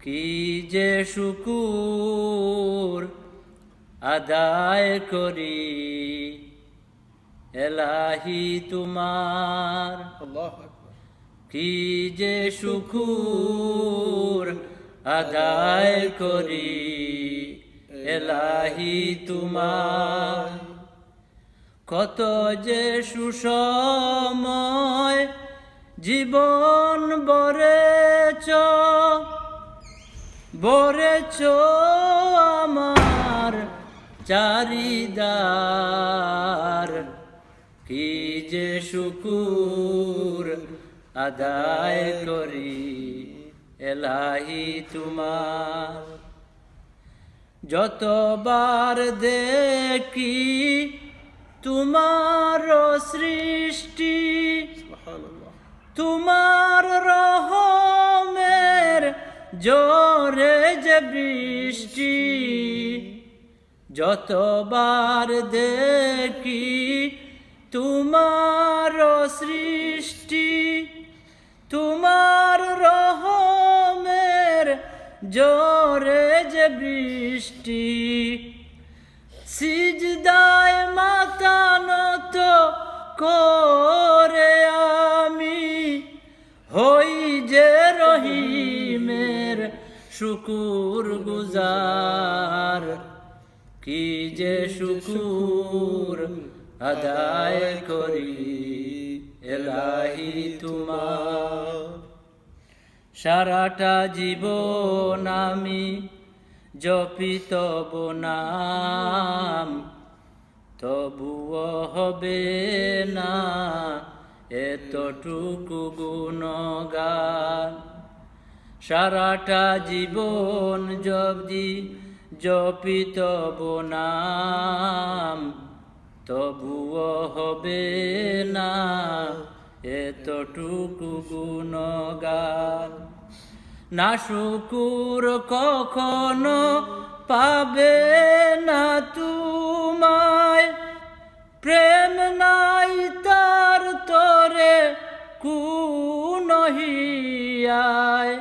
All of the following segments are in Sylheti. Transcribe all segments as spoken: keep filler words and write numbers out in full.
কি যে শুকুর আদায় করি এলাহি তোমার। আল্লাহু আকবার। কি যে শুকুর আদায় করি এলাহি তোমার। কত যে সুসময় জীবন বরেছ, বরেছ আমার চারিদার। কি যে শুকুর আদায় করি এলাহি তোমার। যতবার দেখি তোমার সৃষ্টি, সুবহানাল্লাহ। তোমার রহমের জোরে যে বৃষ্টি। যতবার দেখি তোমার সৃষ্টি, তোমার রহমের জোরে যে বৃষ্টি, সিজদায় মাথা নত করে আমি হই যে রহিমের শুকুর গুজার। কি যে শুকুর আদায় করি এলাহি তোমার। সারাটা জীবন আমি জপি তব নাম, তবুও হবে না এতটুকু গুণগান। সারাটা জীবন যদি জপি তব নাম, তবুও হবে না এতটুকু গুণগান। না শুকুর কখনো পাবে না তোমায়, প্রেম নাই তার তরে কুনহিয়ায়।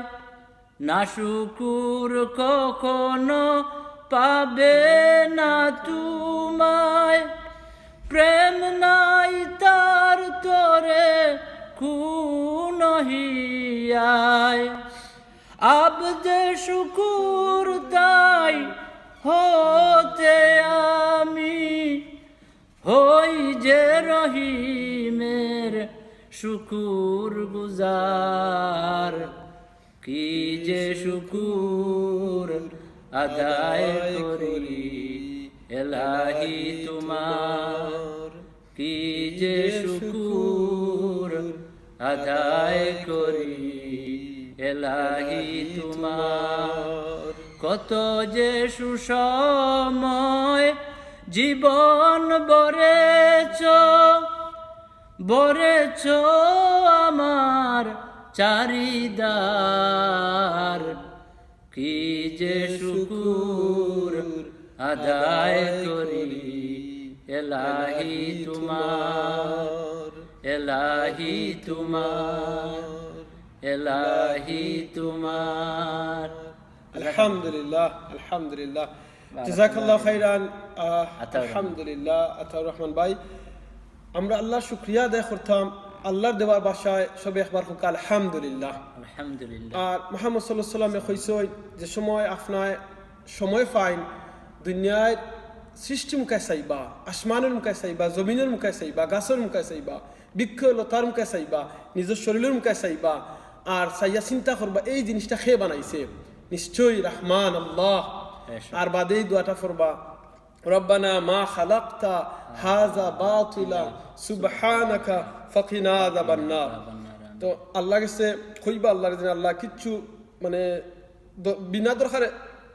না শুকুর কখনো পাবে না তোমায়, প্রেম নাই তার তরে কুনহিয়ায়। আবদে শুকুর তাই হতে আমি হই যে রহিমের শুকুর গুজার। কি যে শুকুর আদায় করি এলাহি তোমার। কি যে শুকুর আদায় করি এলাহি তোমার। কত যে সুসময় জীবন বরেছ, বরেছ আমার চারিদার। কি যে শুকুর আদায় করি এলাহি তোমার, এলাহি তোমার, এলাহি তোমার। আলহামদুলিল্লাহ, আলহামদুলিল্লাহ। জাযাকাল্লাহু খাইরান। আহ, আতাউর রহমান। আলহামদুলিল্লাহ, আতাউর রহমান ভাই। আমরা আল্লাহর শুকরিয়া আদায় করতাম, আল্লাহর দেওয়া ভাষায় সবে একবার হোক আলহামদুলিল্লাহ। আলহামদুলিল্লাহ। আর মুহাম্মদ সাল্লাল্লাহু আলাইহি ওয়াসাল্লামে কইছইন, যে সময় আপনায় সময় পাইন, দুনিয়ার সৃষ্টি মুখায় চাইবা, আসমানর মুখায় চাইবা, জমিনর মুখায় চাইবা, গাছর মুখায় চাইবা, বৃক্ষ লতার মুখায় চাইবা, নিজর শরীলর মুখায় চাইবা, আর চাইয়া চিন্তা করবা এই জিনিসটা কে বানাইছে, নিশ্চয়ই রহমান আল্লাহ। বেশ। আর বাদে এই দোয়াটা পড়বা, রব্বানা মা খালাকতা হাযা বাতিলা সুবহানাকা ফাকিনা আযাবান নার। তো আল্লাহর গেছে কইবা, আল্লাহর দিন আল্লাহ কিচ্ছু মানে দ-, বিনা দরকারে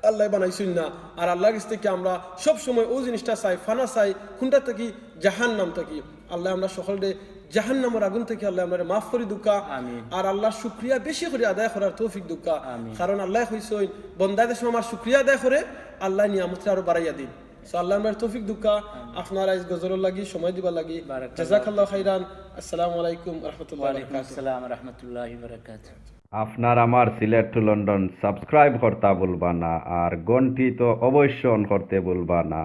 আল্লাহ বানাইছইন না। আর আল্লাহর গেছ থাকি আমরা সব সময় অউ জিনিসটা চাই, ফানা চাই, কুনটা থাকি? জাহান্নাম থাকি। আল্লাহ আমরা সকলরে জাহান্নামর আগুন থাকি আল্লাহ আমরারে মাফ করি দেউক্কা। আমিন। আর আল্লাহর শুকরিয়া বেশি করি আদায় করার তৌফিক দেউক্কা। আমিন। কারণ আল্লাহ কইছইন, বন্দায় যে সময় আমার শুকরিয়া আদায় করে, আল্লাহ নিয়ামতরে আরো বাড়াইয়া দিন। So আল্লাহ আমরারে তৌফিক দেউক্কা। আপনারা আইজ গজলর লাগি সময় দিবার লাগি বারাকাল্লাহ। জাযাকাল্লাহু খাইরান। আসসালামু আলাইকুম ওয়া রাহমাতুল্লাহি ওয়া ওয়ালাইকুম বারাকাতুহু। আসসালাম ওয়া রাহমাতুল্লাহি ওয়া বারাকাতুহু। আপনার আমার সিলেট টু লন্ডন subscribe করতা ভুলবা না, আর ঘন্টি তো অবশ্য on করতে ভুলবা না।